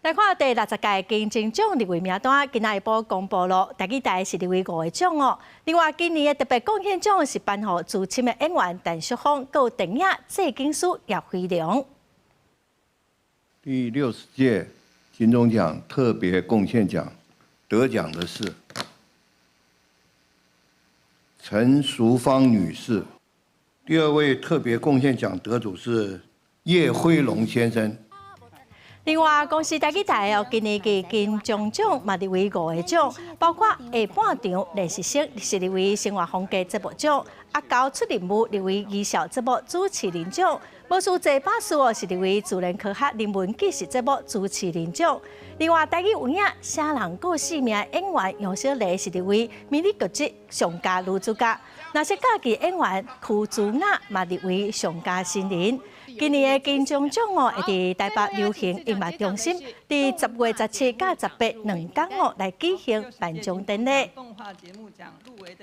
來看第60屆金鐘獎入圍名單，今仔下晡公布囉，台語台是入圍五个獎哦。另外，今年的特別貢獻獎是頒予資深的演員陳淑芳，閣有電影製景師葉飛龍。第60屆金鐘獎特別貢獻獎得獎的是陳淑芳女士。第二位特別貢獻獎得主是葉輝龍先生。另外，公視台語台哦，今年嘅金鐘獎嘛入圍五个獎，包括下半場練習生是入圍生活風格節目獎，阿猴出任務入圍藝笑節目主持人獎，無輸這把事哦是入圍自然科學人文紀實節目主持人獎。另外，台語有影寫人顧姓名演員楊小麗是入圍迷你劇集上佳女主角，若是家己演員柯珠雅嘛入圍上佳新人。今年的金鐘獎哦，會佇台北流行音樂中心，佇10月17佮18兩工哦來舉行頒獎典禮。